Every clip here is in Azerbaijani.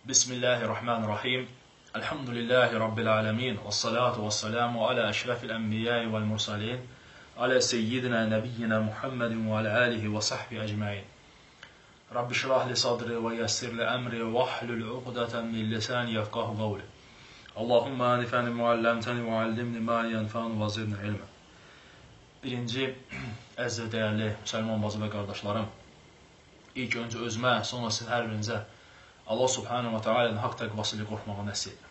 Bismillahirrahmanirrahim. Elhamdülillahi Rabbil alemin. Və salatu və selamu alə əşrəfil ənbiyai vəl mursalin. Alə seyyidina nəbiyyina Muhammedin və alə alihi və sahbihi əcmain. Rabbi şrah li sadri və yəssir li əmri və ahlul uqdətən min lisani yəfqahu qavli. Allahumma nifəni mualləmtəni və allimni ma yənfanu və zidni ilmə. Birinci, əziz və dəyərli müsəlman bacı və qardaşlarım, ilk öncə özümə, sonra sizin hər birinizə Allah Subhanahu wa Ta'ala'nın haqq təqvası ilə qorxmağa nəsib edir.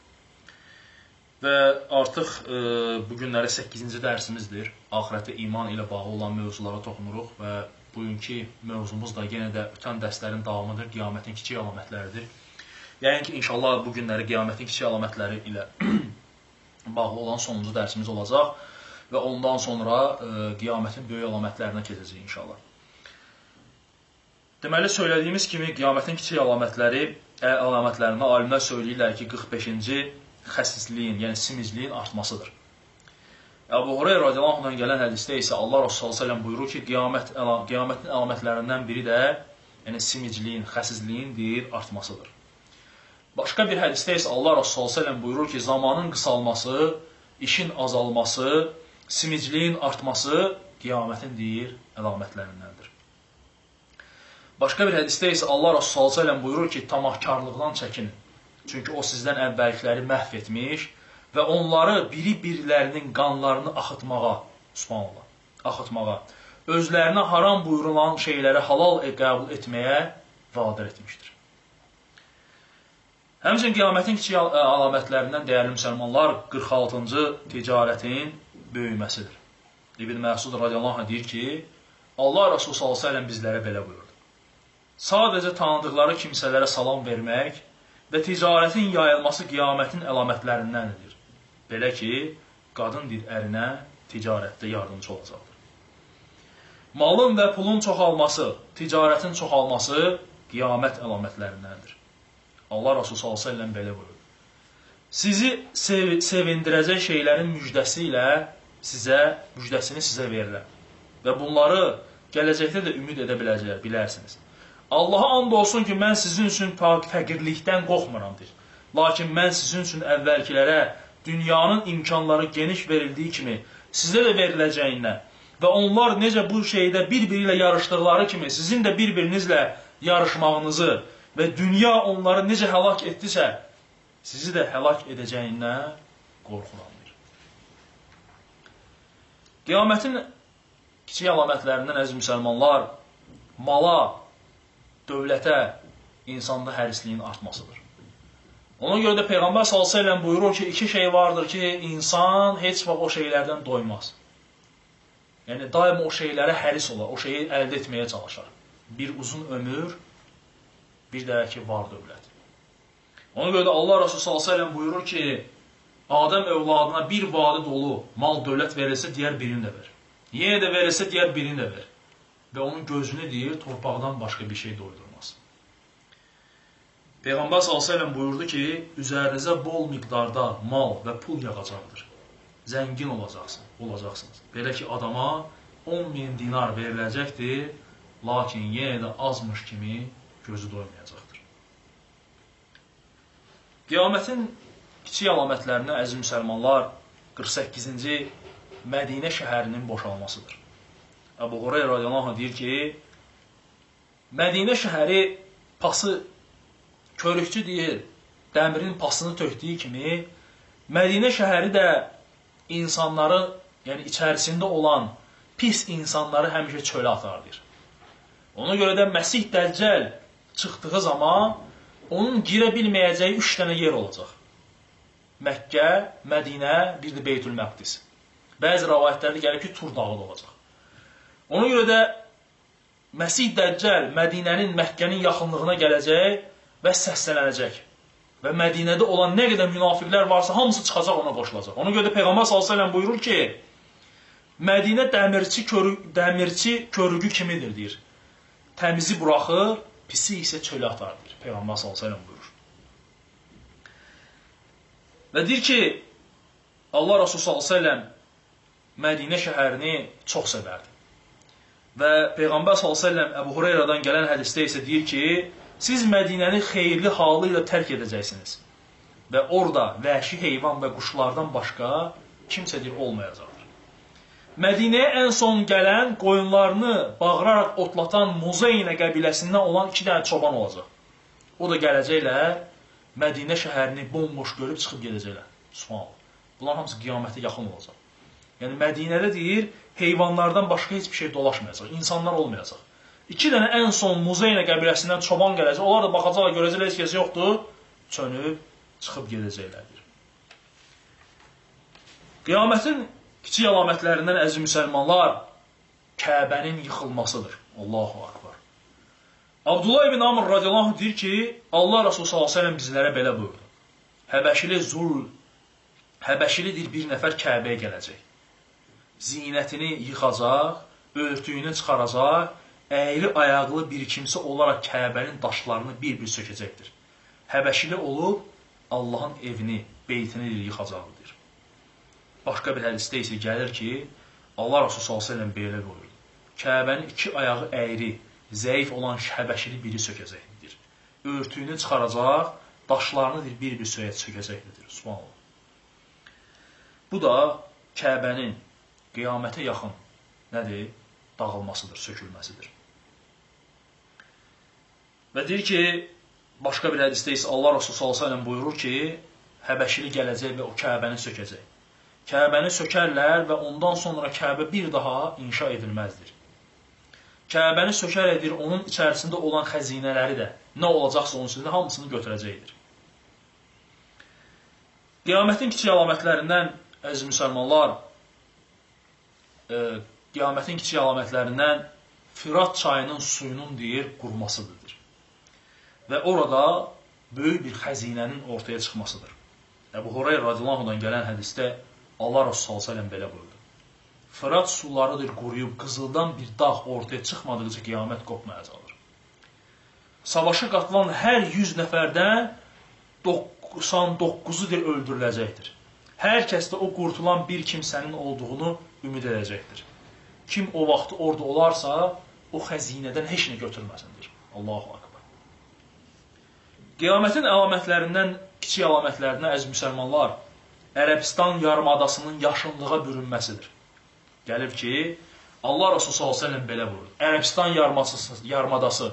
Və artıq bu günləri 8-ci dərsimizdir. Axirətə iman ilə bağlı olan mövzulara toxunuruq və bugünkü mövzumuz da yenə də ötən dərslərin davamıdır, qiyamətin kiçik əlamətləridir. Yəni ki, inşallah bu günləri qiyamətin kiçik əlamətləri ilə bağlı olan sonuncu dərsimiz olacaq və ondan sonra qiyamətin böyük əlamətlərinə keçəcəyik inşallah. Deməli, söylədiyimiz kimi qiyamətin kiçik əlamətlərinə alimlər söyləyirlər ki, 45-ci xəsisliyin, yəni simicliyin artmasıdır. Əbu Hureyra radiyallahu anhdan gələn hədisdə isə Allah Resulü sallallahu əleyhi və səlləm buyurur ki, qiyamətin əlamətlərindən biri də yəni simicliyin, xəsisliyin deyir, artmasıdır. Başqa bir hədisdə isə Allah Resulü sallallahu əleyhi və səlləm buyurur ki, zamanın qısalması, işin azalması, simicliyin artması qiyamətin deyir, əlamətlərindəndir. Başqa bir hədisdə isə Allah Resulü sallallahu əleyhi və səlləm buyurur ki, tamahkarlıqdan çəkinin. Çünki o sizdən əvvəlkiləri məhv etmiş və onları biri-birilərinin qanlarını axıtmağa, subhanallah, axıtmağa, özlərinə haram buyurulan şeyləri halal qəbul etməyə vadir etmişdir. Həmçinin qiyamətin kiçik əlamətlərindən dəyərli müsəlmanlar 46-cı ticarətin böyüməsidir. İbn Məsud radiyallahu anh deyir ki, Allah Resulü sallallahu əleyhi və səlləm bizlərə belə buyurdu. Sadəcə tanıdıqları kimsələrə salam vermək və ticarətin yayılması qiyamətin əlamətlərindəndir. Belə ki, qadın deyir, ərinə ticarətdə yardımcı olacaqdır. Malın və pulun çoxalması, ticarətin çoxalması qiyamət əlamətlərindəndir. Allah Resulü sallallahu əleyhi və səlləm belə buyurur. Sizi sevindirəcək şeylərin müjdəsi ilə müjdəsini sizə verirəm və bunları gələcəkdə də ümid edə bilərsiniz. Allaha and olsun ki, mən sizin üçün fəqirlikdən qorxmuram, deyir. Lakin mən sizin üçün əvvəlkilərə dünyanın imkanları geniş verildiyi kimi sizə də veriləcəyindən və onlar necə bu şeydə bir-biri ilə yarışdıqları kimi sizin də bir-birinizlə yarışmağınızı və dünya onları necə həlak etdisə, sizi də həlak edəcəyindən qorxuram, deyir. Qiyamətin kiçik əlamətlərindən, əziz müsəlmanlar, mala, dövlətə, insanda hərisliyin artmasıdır. Ona görə də Peyğəmbər sallallahu əleyhi və səlləm buyurur ki, iki şey vardır ki, insan heç vaxt o şeylərdən doymaz. Yəni, daima o şeylərə həris olar, o şeyi əldə etməyə çalışar. Bir uzun ömür, bir də ki, var dövlət. Ona görə də Allah Resulü sallallahu əleyhi və səlləm buyurur ki, Adəm övladına bir vadi dolu mal dövlət verilsə, digər birini də ver. Yenə də verilsə, digər birini də ver. Və onun gözünü deyir, torpaqdan başqa bir şey doydurmaz. Peyğəmbər sallallahu əleyhi və səlləm buyurdu ki, üzərinizə bol miqdarda mal və pul yağacaqdır. Zəngin olacaqsınız. Belə ki, adama 10.000 dinar veriləcəkdir, lakin yenə də azmış kimi gözü doymayacaqdır. Qiyamətin kiçik əlamətlərinə, əziz müsəlmanlar, 48-ci Mədinə şəhərinin boşalmasıdır. Əbu Hureyra radiyallahu anh deyir ki, Mədinə şəhəri pası, körükçü deyir, dəmirin pasını tökdüyü kimi, Mədinə şəhəri də insanları, yəni içərisində olan pis insanları həmişə çölə atar, deyir. Ona görə də Məsih Dəccəl çıxdığı zaman onun girə bilməyəcəyi 3 dənə yer olacaq. Məkkə, Mədinə, bir də Beytül Məqdis. Bəzi rəvayətlərdə gəlib ki, Tur dağı da olacaq. Ona görə də Məsih Dəccəl Mədinənin, Məkkənin yaxınlığına gələcək və səslənəcək. Və Mədinədə olan nə qədər münafiqlər varsa, hamısı çıxacaq, ona qoşulacaq. Ona görə də Peyğəmbər sallallahu əleyhi və səlləm buyurur ki, Mədinə dəmirçi körügü kimidir, deyir. Təmizi buraxır, pisi isə çölə atar, deyir. Peyğəmbər sallallahu əleyhi və səlləm buyurur. Və deyir ki, Allah Resulü sallallahu əleyhi və səlləm Mədinə şəhərini çox sevərdi. Və Peyğəmbər sallallahu əleyhi və səlləm Əbu Hureyradan gələn hədisdə isə deyir ki, Siz Mədinəni xeyirli halı ilə tərk edəcəksiniz. Və orada vəhşi heyvan və quşlardan başqa kimsə deyir olmayacaqdır. Mədinəyə ən son gələn qoyunlarını bağıraraq otlatan Muzeynə qəbiləsindən olan 2 dənə çoban olacaq. O da gələcəklər, Mədinə şəhərini bomboş görüb çıxıb gedəcəklər. Subhanallah. Bunların hamısı qiyamətə yaxın olacaq. Yəni Mədinədə deyir, heyvanlardan başqa heç bir şey dolaşmayacaq, insanlar olmayacaq. 2 dənə ən son Muzeynə qəbiləsindən çoban gələcək, onlar da baxacaqlar, görəcəklər, heç kəs yoxdur, çönüb çıxıb gedəcəklərdir. Qiyamətin kiçik əlamətlərindən əziz müsəlmanlar, Kəbənin yıxılmasıdır. Allahu akbar. Abdullah ibn Amr radiyallahu anh deyir ki, Allah Resulü sallallahu əleyhi və səlləm bizlərə belə buyurdu. Həbəşilidir bir nəfər Kəbəyə gələcək. Zinətini yıxacaq, örtüyünü çıxaracaq, əyri ayaqlı bir kimsə olaraq Kəbənin daşlarını bir-bir sökəcəkdir. Həbəşili olub Allahın evini, beytini yıxacaqdır. Başqa bir hədisdə isə gəlir ki, Allah Resulü sallallahu əleyhi və səlləm belə buyurdu. Kəbənin 2 ayağı əyri, zəif olan həbəşili biri sökəcəkdir. Örtüyünü çıxaracaq, daşlarını bir-bir sökəcəkdir. Subhanallah. Bu da Kəbənin qiyamətə yaxın nədir? Dağılmasıdır, sökülməsidir. Və deyir ki, başqa bir hədisdə isə Allah Resulü sallallahu əleyhi və səlləm buyurur ki, həbəşili gələcək və o Kəbəni sökəcək. Kəbəni sökərlər və ondan sonra Kəbə bir daha inşa edilməzdir. Kəbəni sökərək deyir, onun içərisində olan xəzinələri də nə olacaqsa onun içində hamısını götürəcəkdir. Qiyamətin kiçik əlamətlərindən, əziz müsəlmanlar, qiyamətin kiçik əlamətlərindən Firat çayının suyunun deyir, qurumasıdır. Və orada böyük bir xəzinənin ortaya çıxmasıdır. Əbu Hureyra radiyallahu anhdan gələn hədisdə Allah Resulü sallallahu əleyhi və səlləm belə buyurdu. Fırat sularıdır quruyub, qızıldan bir dağ ortaya çıxmadıqca qiyamət qopmayacaqdır. Savaşa qatılan hər 100 nəfərdən 99-u öldürüləcəkdir. Hər kəs də o qurtulan bir kimsənin olduğunu ümid edəcəkdir. Kim o vaxt orada olarsa, o xəzinədən heç nə götürməsindir. Allahu akbar. Qiyamətin əlamətlərindən, kiçik əlamətlərindən əziz müsəlmanlar, Ərəbistan yarımadasının yaşıllığa bürünməsidir. Gəlib ki, Allah Resulü sallallahu əleyhi və səlləm belə buyurur. Ərəbistan yarımadası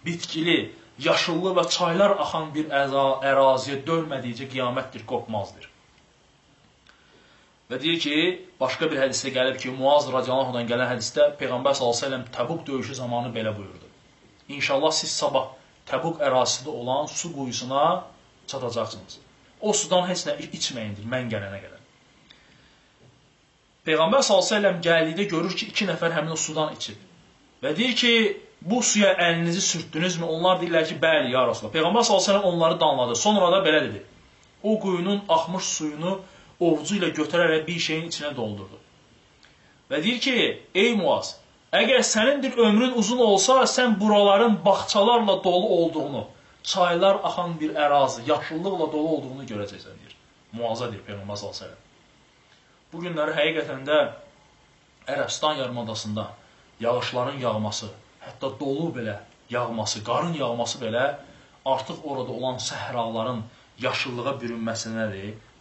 bitkili, yaşıllı və çaylar axan bir əraziyə dönmədikcə qiyamətdir, qopmazdır. Və deyir ki, başqa bir hədisdə gəlib ki, Muaz radiyallahu anhdan gələn hədisdə Peyğəmbər sallallahu əleyhi və səlləm Təbuk döyüşü zamanı belə buyurdu. İnşallah siz sabah Təbuk ərazisində olan su quyusuna çatacaqsınız. O sudan heç nə içməyindir, mən gələnə qədər. Peyğəmbər sallallahu əleyhi və səlləm gəldikdə görür ki, 2 nəfər həmin o sudan içib. Və deyir ki, bu suya əlinizi sürtdünüzmü? Onlar deyirlər ki, bəli, ya Rasulullah. Peyğəmbər sallallahu əleyhi və səlləm onları danladı. Sonra da belə dedi. O quyunun axmış suyunu ovcu ilə götürərək bir şeyin içinə doldurdu. Və deyir ki, ey Muaz, əgər sənindir ömrün uzun olsa, sən buraların bağçalarla dolu olduğunu, çaylar axan bir ərazi, yaşıllıqla dolu olduğunu görəcəksən, deyir. Muaza deyir Peyğəmbər sallallahu əleyhi və səlləm. Bu günləri həqiqətən də Ərəbistan yarımadasında yağışların yağması, hətta dolu belə yağması, qarın yağması belə artıq orada olan səhraların yaşıllığa bürünməsinə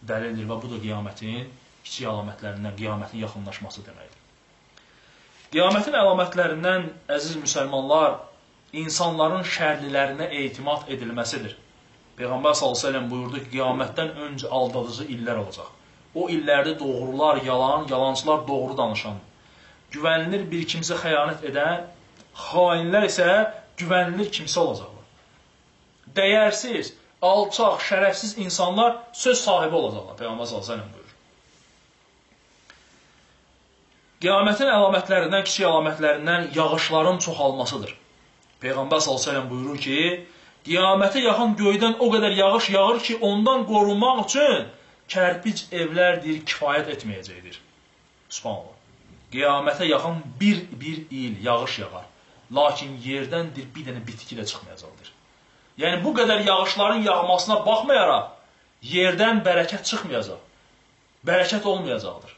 dəlildir və bu da qiyamətin kiçik əlamətlərindən, qiyamətin yaxınlaşması deməkdir. Qiyamətin əlamətlərindən, əziz müsəlmanlar, insanların şərlilərinə etimad edilməsidir. Peyğəmbər sallallahu əleyhi və səlləm buyurdu ki, qiyamətdən öncə aldadıcı illər olacaq. O illərdə doğrular yalan, yalancılar doğru danışan, güvənilir bir kimsə xəyanət edən, xainlər isə güvənilir kimsə olacaqlar. Dəyərsiz, alçaq, şərəfsiz insanlar söz sahibi olacaqlar, Peyğəmbər sallallahu əleyhi və səlləm buyurur. Qiyamətin əlamətlərindən, kiçik əlamətlərindən yağışların çoxalmasıdır. Peyğəmbər sallallahu əleyhi və səlləm buyurur ki, qiyamətə yaxın göydən o qədər yağış yağır ki, ondan qorunmaq üçün kərpic evlər deyir, kifayət etməyəcəkdir. Subhanallah. Qiyamətə yaxın bir il yağış yağar. Lakin yerdən deyir, bir dənə bitki də çıxmayacaqdır. Yəni, bu qədər yağışların yağmasına baxmayaraq, yerdən bərəkət çıxmayacaq. Bərəkət olmayacaqdır.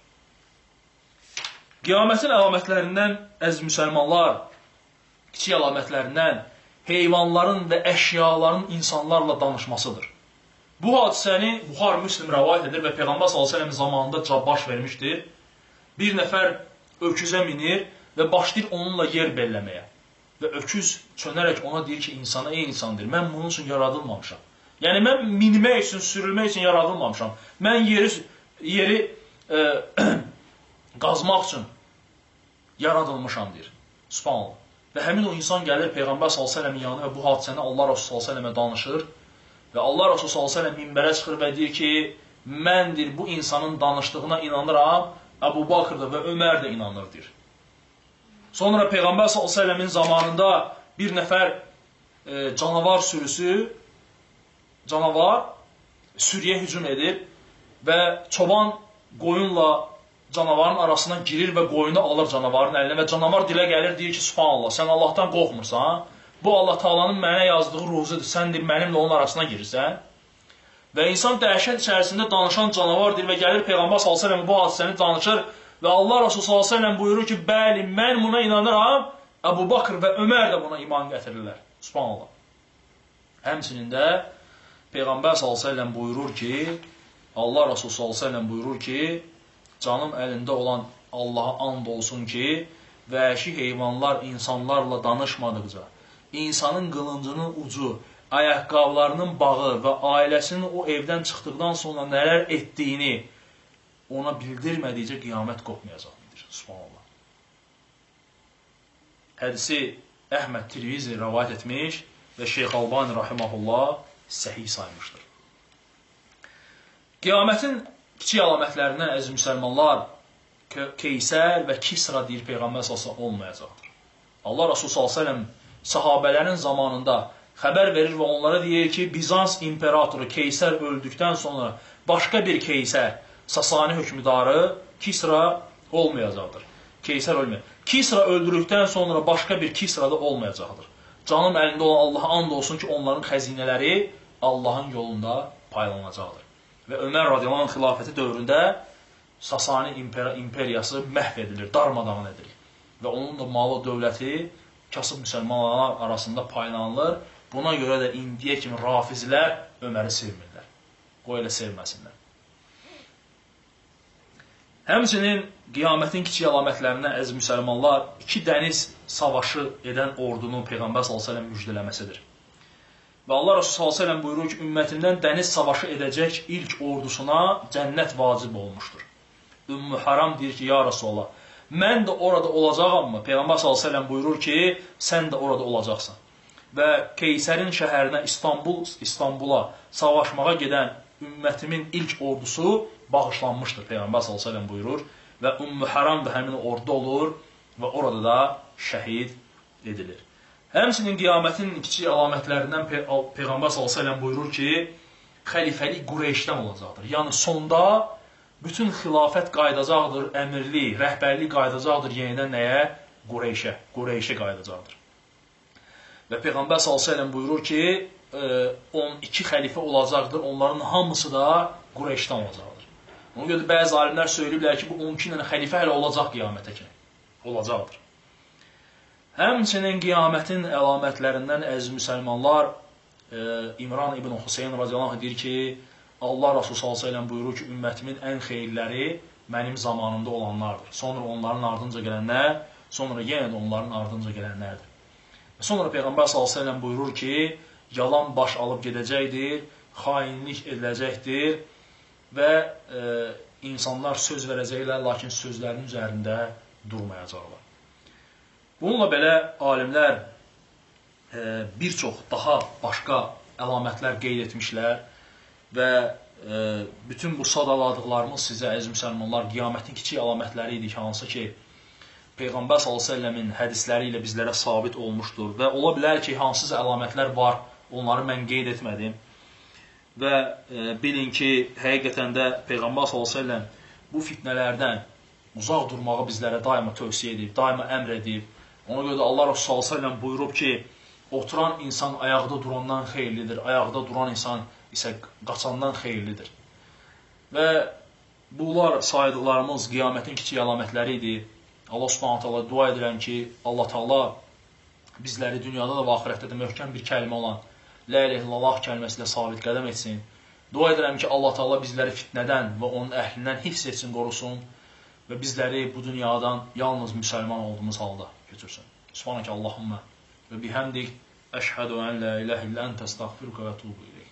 Qiyamətin əlamətlərindən, əziz müsəlmanlar, kiçik əlamətlərindən heyvanların və əşyaların insanlarla danışmasıdır. Bu hadisəni Buxar Müslim rəvayət edir və Peyğəmbər sallallahu əleyhi və səlləm zamanında baş vermişdir. Bir nəfər öküzə minir və başlayır onunla yer belləməyə. Və öküz çönərək ona deyir ki, insana, ey insan deyir, mən bunun üçün yaradılmamışam. Yəni, mən minmək üçün, sürülmək üçün yaradılmamışam. Mən yeri qazmaq üçün yaradılmışam, deyir. Subhanallah. Və həmin o insan gəlir Peyğəmbər sallallahu əleyhi və səlləmin yanına və bu hadisəni Allah Resulü sallallahu əleyhi və səlləmə danışır. Və Allah Resulü sallallahu əleyhi və səlləm minbərə çıxır və deyir ki, mən deyir, bu insanın danışdığına inanıram, Əbu Bakır da və Ömər də inanır, deyir. Sonra Peyğəmbər sallallahu əleyhi və səlləmin zamanında bir nəfər canavar sürüsü, canavar sürüyə hücum edir və çoban qoyunla canavarın arasına girir və qoyunu alır canavarın əlinə və canavar dilə gəlir, deyir ki, Subhanallah, sən Allahdan qorxmursan, bu Allah Taalanın mənə yazdığı ruzudur, sən deyir, mənimlə onun arasına girirsən. Və insan dəhşət içərisində danışan canavar deyir və gəlir Peyğəmbər sallallahu əleyhi və səlləm bu hadisəni danışır və Allah Resulü sallallahu əleyhi və səlləm buyurur ki, bəli, mən buna inanıram, Əbu Bakır və Ömər də buna iman gətirirlər. Subhanallah. Həmçinin də Peyğəmbər sallallahu əleyhi və səlləm buyurur ki, Allah Resulü sallallahu əleyhi və səlləm buyurur ki, canım əlində olan Allaha and olsun ki, vəhşi heyvanlar insanlarla danışmadıqca, insanın qılıncının ucu, ayaqqabılarının bağı və ailəsinin o evdən çıxdıqdan sonra nələr etdiyini ona bildirmədikcə qiyamət qopmayacaqdır. Subhanallah. Hədisi Əhməd Tirmizi rəvayət etmiş və Şeyx Albani rahimehullah səhih saymışdır. Qiyamətin kiçik əlamətlərindən əziz müsəlmanlar, Keysər və Kisra deyir Peyğəmbər sallallahu əleyhi və səlləm olmayacaqdır. Allah Resulü sallallahu əleyhi və səlləm sahabələrin zamanında xəbər verir və onlara deyir ki, Bizans imperatoru Keysər öldükdən sonra başqa bir Keysər, Sasani hökmdarı Kisra olmayacaqdır. Keysər ölməyəcək. Kisra öldürükdən sonra başqa bir Kisra da olmayacaqdır. Canım əlində olan Allaha and olsun ki, onların xəzinələri Allahın yolunda paylanacaqdır. Və Ömər radiyallahu anh xilafəti dövründə Sasani imperiyası məhv edilir, darmadağın edilir. Və onun da malı, dövləti kasıb müsəlmanlar arasında paylanılır. Buna görə də indiyə kimi rafizlər Öməri sevmirlər. Qoy elə sevməsinlər. Həmçinin qiyamətin kiçik əlamətlərindən əziz müsəlmanlar, iki dəniz savaşı edən ordunun Peyğəmbər sallallahu əleyhi və səlləm müjdələməsidir. Və Allah Resulü sallallahu əleyhi və səlləm buyurur ki, ümmətimdən dəniz savaşı edəcək ilk ordusuna cənnət vacib olmuşdur. Ümmü Haram deyir ki, ya Resulallah, mən də orada olacağam mı? Peyğəmbər sallallahu əleyhi və səlləm buyurur ki, sən də orada olacaqsan. Və Keysərin şəhərinə, İstanbula savaşmağa gedən ümmətimin ilk ordusu bağışlanmışdır, Peyğəmbər sallallahu əleyhi və səlləm buyurur. Və Ümmü Haram da həmin orduda olur və orada da şəhid edilir. Həmçinin qiyamətin kiçik əlamətlərindən Peyğəmbər sallallahu əleyhi və səlləm buyurur ki, xəlifəlik Qureyşdən olacaqdır. Yəni sonda bütün xilafət qayıdacaqdır, əmirlik, rəhbərlik qayıdacaqdır yenidən nəyə? Qureyşə, Qureyşə qayıdacaqdır. Və Peyğəmbər sallallahu əleyhi və səlləm buyurur ki, 12 xəlifə olacaqdır, onların hamısı da Qureyşdən olacaqdır. Ona görə də bəzi alimlər söyləyiblər ki, bu 12 dənə xəlifə hələ olacaq qiyamətə kimi. Olacaqdır. Həmçinin qiyamətin əlamətlərindən əziz müsəlmanlar, İmran ibn Hüseyn radiyallahu anh deyir ki, Allah Resulü sallallahu əleyhi və səlləm buyurur ki, ümmətimin ən xeyirləri mənim zamanımda olanlardır. Sonra onların ardınca gələnlər, sonra yenə də onların ardınca gələnlərdir. Sonra Peyğəmbər sallallahu əleyhi və səlləm buyurur ki, yalan baş alıb gedəcəkdir, xainlik ediləcəkdir və insanlar söz verəcəklər, lakin sözlərinin üzərində durmayacaqlar. Bununla belə alimlər bir çox daha başqa əlamətlər qeyd etmişlər və bütün bu sadaladıqlarımız sizə, əziz müsəlmanlar, qiyamətin kiçik əlamətləri idi ki, hansı ki, Peyğəmbər sallallahu əleyhi və səlləmin hədisləri ilə bizlərə sabit olmuşdur və ola bilər ki, hansısa əlamətlər var, onları mən qeyd etmədim. Və bilin ki, həqiqətən də Peyğəmbər sallallahu əleyhi və səlləm bu fitnələrdən uzaq durmağı bizlərə daima tövsiyə edib, daima əmr edib. Ona görə də Allah Resulü sallallahu əleyhi və səlləm buyurub ki, oturan insan ayaqda durandan xeyirlidir, ayaqda duran insan isə qaçandan xeyirlidir. Və bunlar saydıqlarımız qiyamətin kiçik əlamətləri idi. Allah Subhanahu taala dua edirəm ki, Allah Taala bizləri dünyada da və axirətdə də möhkəm bir kəlmə olan La ilahe illallah kəlməsi ilə sabit qədəm etsin. Dua edirəm ki, Allah Teala bizləri fitnədən və onun əhlindən hifz etsin, qorusun və bizləri bu dünyadan yalnız müsəlman olduğumuz halda götürsün. Subhanəkə Allahümmə və bihəmdik əşhədu ən la ilahe illə əntə əstəğfiruka və ətubu ileyk.